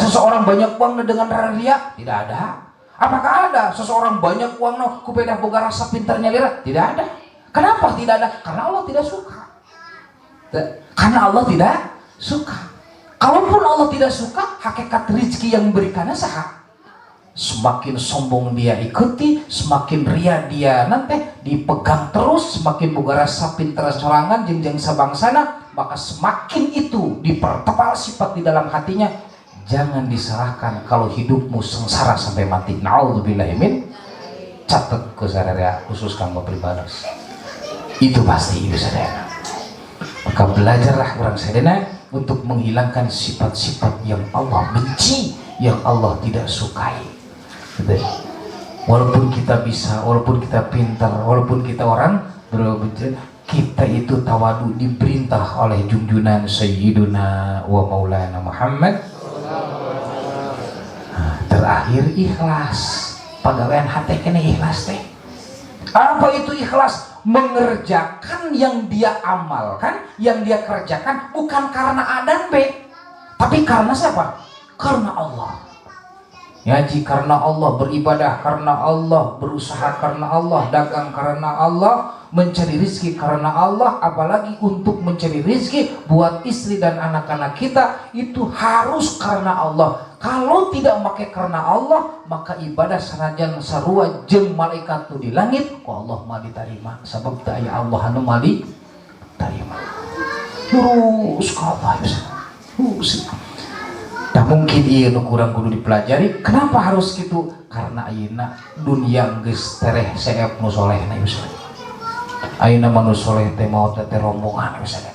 Seseorang banyak uang dengan ria? Tidak ada. Apakah ada seseorang banyak uang no kupeda boga rasa pintarnya lira? Tidak ada. Kenapa tidak ada? Karena Allah tidak suka. Karena Allah tidak suka. Kalaupun Allah tidak suka, hakikat rezeki yang memberikannya saha? Semakin sombong dia ikuti, semakin ria dia nanti dipegang terus, semakin boga rasa pintar sorangan jeung sabangsana, maka semakin itu dipertebal sifat di dalam hatinya. Jangan disalahkan kalau hidupmu sengsara sampai mati. Naudzubillahimin. Catat ku sadaya, khusus kamu pribadi. Itu pasti itu sadaya. Maka belajarlah orang sadaya untuk menghilangkan sifat-sifat yang Allah benci, yang Allah tidak sukai. Gitu. Walaupun kita bisa, walaupun kita pintar, walaupun kita orang berbenci, kita itu tawadu diperintah oleh junjunan Sayyiduna wa Maulana Muhammad. Nah, terakhir ikhlas. Pagawean hati kene ikhlas teh. Apa itu ikhlas? Mengerjakan yang dia amalkan, yang dia kerjakan bukan karena A dan B, tapi karena siapa? Karena Allah. Ngaji karena Allah, beribadah karena Allah, berusaha karena Allah, dagang karena Allah, mencari rizki karena Allah, apalagi untuk mencari rizki buat istri dan anak-anak kita itu harus karena Allah. Kalau tidak pakai karena Allah, maka ibadah sanajan sarua jeung malaikat nu di langit, ku Allah mah diterima. Sabab teu aya Allah anu mah diterima. Lurus ka Allah ya. Lurus. Nah, mungkin iya nu kurang kudu dipelajari. Kenapa harus gitu? Karena ayeuna dunia geus tereh seep nu solehna ieu. Ayeuna mah nu soleh teh maot teh rombongan misalnya.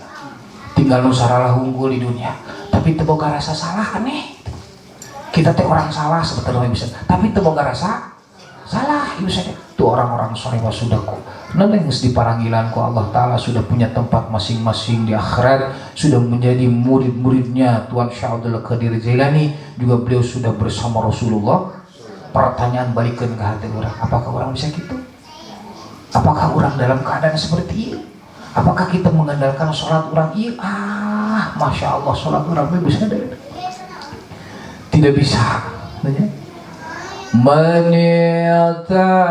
Tinggal nu saralah unggul di dunia. Tapi teu boga rasa salah, aneh. Kita teh orang salah sebetulnya bisa. Tapi teu boga rasa salah ieu teh. Tuh orang-orang soleh mah sudah kok nanti geus diparanggilan ku Allah Ta'ala, sudah punya tempat masing-masing di akhirat, sudah menjadi murid-muridnya Tuan Syekh Abdul Qadir Jailani, juga beliau sudah bersama Rasulullah. Pertanyaan balikan ke hati orang, apakah orang bisa gitu? Apakah orang dalam keadaan seperti ini? Apakah kita mengandalkan sholat orang iya? Ah, masya Allah, sholat orang bisa dari tidak bisa. Nanya. Man i'tamada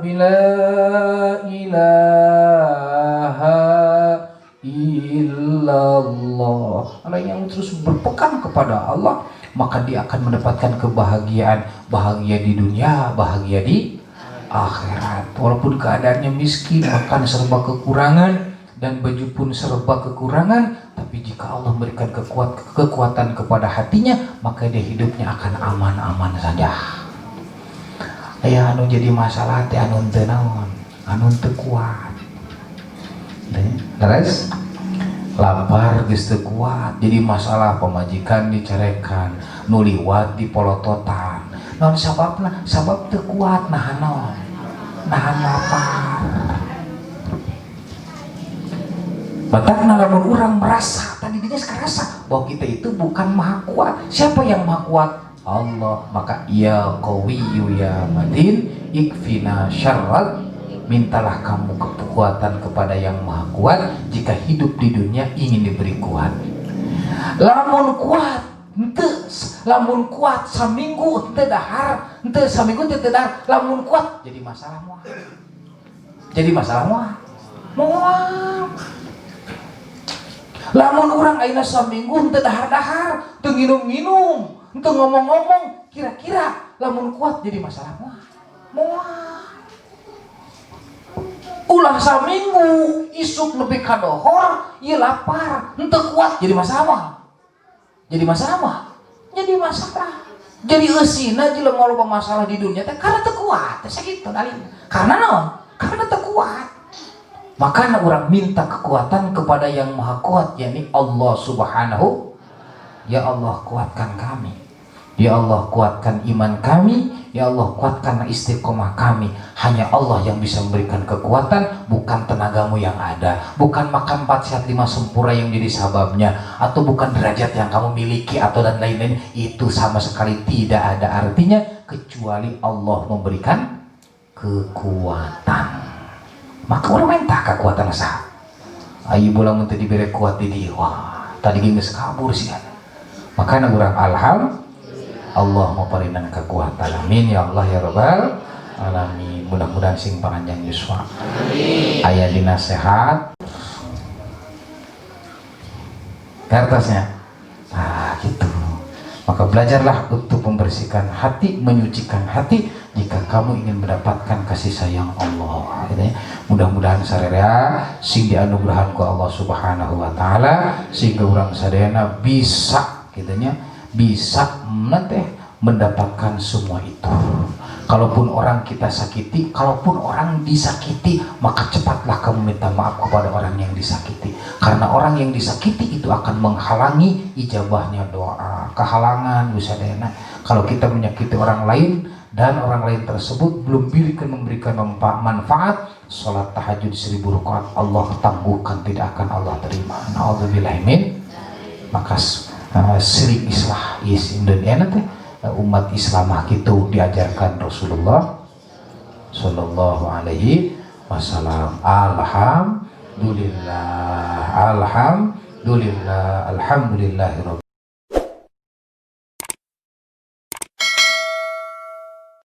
bila ilaha illallah. Orang yang terus berpegang kepada Allah, maka dia akan mendapatkan kebahagiaan, bahagia di dunia, bahagia di akhirat. Walaupun keadaannya miskin, makan serba kekurangan dan baju pun serba kekurangan, tapi jika Allah memberikan kekuatan kepada hatinya, maka dia hidupnya akan aman-aman saja. Aya anu jadi masalah teh anu teu naon, anu teu kuat. Terus lapar geus teu kuat, jadi masalah pamajikan dicarekan, nu liwat dipolototan. Naon sababna? Sabab teu kuat nahan naon? Nahan lapar. Batakna lamun urang merasa tadi dinya karasa bahwa kita itu bukan maha kuat. Siapa yang maha kuat? Allah. Maka ya qawiyyu ya matin ikfina syarrat, mintalah kamu kekuatan kepada yang maha kuat jika hidup di dunia ingin diberi kuat. Lamun kuat henteu, lamun kuat saminggu henteu dahar, henteu saminggu henteu dahar, lamun kuat jadi masalah moal. Jadi masalah moal. Moal. Lamun urang ayeuna saminggu henteu dahar-dahar, teu nginum-nginum, henteu ngomong-ngomong, kira-kira lamun kuat jadi masalah moal. Moal. Ulah saminggu isuk lebih kadohor, ieu lapar, henteu kuat jadi masalah moal. Jadi masalah moal. Jadi masalah. Jadi eusina jelema loba masalah di dunia teh karena teu kuat, teh sakitu dalilna. Karena naon? Karena teu kuat. Maka orang minta kekuatan kepada yang maha kuat, yakni Allah Subhanahu. Ya Allah, kuatkan kami. Ya Allah, kuatkan iman kami. Ya Allah, kuatkan istiqomah kami. Hanya Allah yang bisa memberikan kekuatan, bukan tenagamu yang ada, bukan makan 4 sehat 5 sempurna yang jadi sababnya, atau bukan derajat yang kamu miliki atau dan lain-lain. Itu sama sekali tidak ada artinya kecuali Allah memberikan kekuatan. Maka orang minta kekuatan sah. Ayo bola mun teu dibere kuat di dieu. Wah, Tadi geus kabur sih. Makanya urang alham Allah mau parinan kekuatan. Amin ya Allah ya Rabbal alamin. Mudah-mudahan sing panjang yuswa, aya dina sehat kertasnya. Nah, gitu. Maka belajarlah untuk membersihkan hati, menyucikan hati jika kamu ingin mendapatkan kasih sayang Allah gitu ya. Mudah-mudahan sararea sing dianugerahan ku Allah Subhanahu wa taala sehingga urang sadayana bisa gitu nya, bisa nanti mendapatkan semua itu. Kalaupun orang kita sakiti, kalaupun orang disakiti, maka cepatlah kamu minta maaf kepada orang yang disakiti. Karena orang yang disakiti itu akan menghalangi ijabahnya doa. Kehalangan bisa dena. Kalau kita menyakiti orang lain dan orang lain tersebut belum berikan memberikan manfaat, sholat tahajud 1000 rakaat Allah tangguhkan, tidak akan Allah terima. Nauzubillahimin. Maka sering islah is Indonesia nanti umat Islamah gitu diajarkan Rasulullah Shallallahu Alaihi Wasallam. Alhamdulillah, alhamdulillah, alhamdulillahirabbil